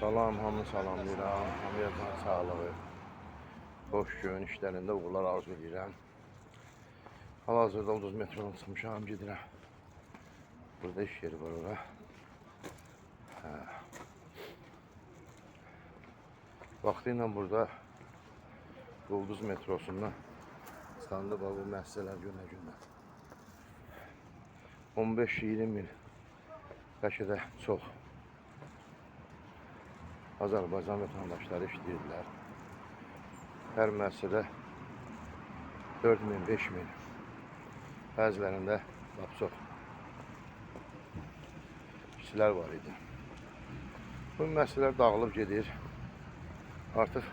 Salam, hamını salamlayıram. Hamıya can sağlığı. Xoş gün, işlərində uğurlar arzu edirəm. Hal-hazırda Ulduz metrodan çıxmışam, gedirəm. Burada iş yeri var ora. Hə. Vaxtı ilə burada Ulduz metrosundan çıxanda bax bu müəssisələr günə günə 15-20 min, bəlkə də çox Azərbaycan vətəndaşları işləyirdilər. Hər müəssisədə 4 min, 5 min, bəzilərində lap çox işçilər var idi. Bu müəssisələr dağılıb gedir. Artıq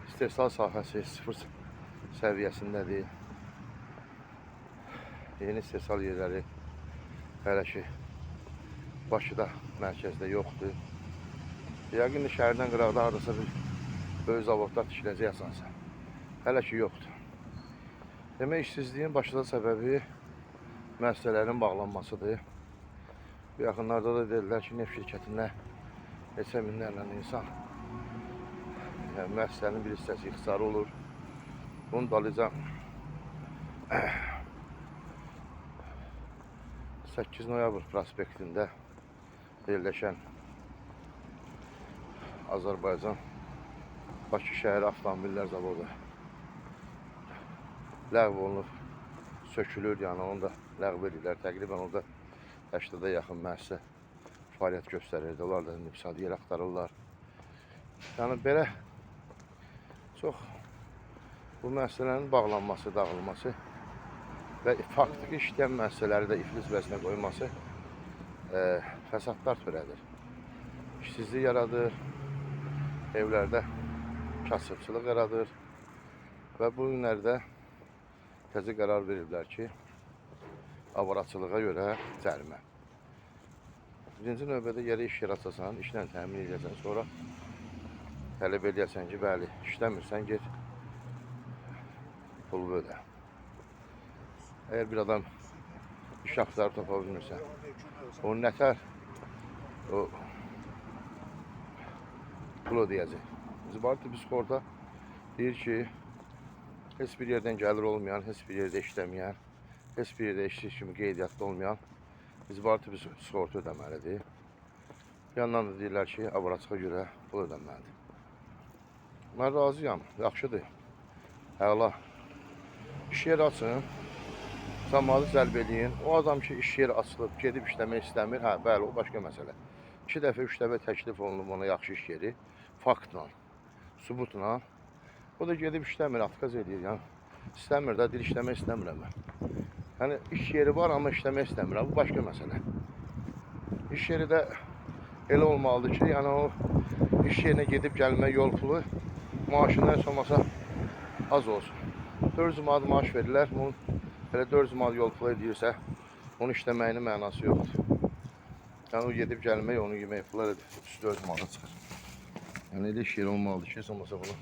istehsal sahəsi sıfır səviyyəsindədir. Yeni istehsal yerləri hələ ki Bakıda, mərkəzdə yoxdur. Yəqin ki, şəhərdən qıraqda hardasa bir böyük zavodlar tikiləcək asansa. Hələ ki yoxdur. Demək, işsizliyin başlıca səbəbi müəssisələrin bağlanmasıdır. Bu yaxınlarda da dedilər ki, neft şirkətində neçə minlərlə insan, yəni müəssisənin bir hissəsi ixtisarı olur. Bunun dalınca 8 noyabr prospektində yerləşən Azərbaycan Bakı şəhəri Avtomobillər Zavodu ləğv olunub, sökülür, yəni onu da ləğv edirlər. Təqribən orada 80-ə yaxın müəssisə fəaliyyət göstərirdi. Onlar da indi yer axtarırlar. Yəni belə çox bu müəssisələrin bağlanması, dağılması və faktiki işləyən müəssisələri də iflis vəziyyətinə qoyması fəsadlar törədir. İşsizlik yaradır, evlərdə kasıbçılıq yaradır və bu günlərdə təzə qərar veriblər ki, avaraçılığa görə cərimə. Birinci növbədə yerə iş yeri açasan, işlə təmin edəsən, sonra tələb eləyəsən ki, bəli, işləmirsən, get pulu ödə. Əgər bir adam iş axtarıb tapa bilmirsə, o nətər o pul ödəyəcək. İcbari tibbi sığorta deyir ki, heç bir yerdən gəlir olmayan, heç bir yerdə işləməyən, heç bir yerdə işsiz kimi qeydiyyatda olmayan icbari tibbi sığorta ödəməlidir. Bir yandan da deyirlər ki, avaraçığa görə pul ödənməlidir. Mən razıyam, yaxşıdır. Əla. İş yeri açın, cəmaatı cəlb eləyin. O adam ki, iş yeri açılıb, gedib işləmək istəmir, hə, bəli, o başqa məsələ. 2 dəfə, 3 dəfə təklif olunub ona yaxşı iş yeri, faktla, sübutla. O da gedib işləmir, atqaz eləyir, yəni. İstəmir də, deyir, işləmək istəmirəm mən. Yəni, iş yeri var, amma işləmək istəmirəm, bu başqa məsələ. İş yeri də elə olmalıdır ki, yəni o iş yerinə gedib gəlmə yol pulu maaşından heç olmasa az olsun. 400 manat maaş verirlər, bunun elə 400 manat yol pulu edirsə, onun işləməyinin mənası yoxdur. Yəni o gedib gəlmək, onun yemək pulu elə 3-4 manata çıxır. Yəni elə iş yeri olmalıdır ki, heç olmasa bunu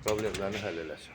problemlərini həll eləsin.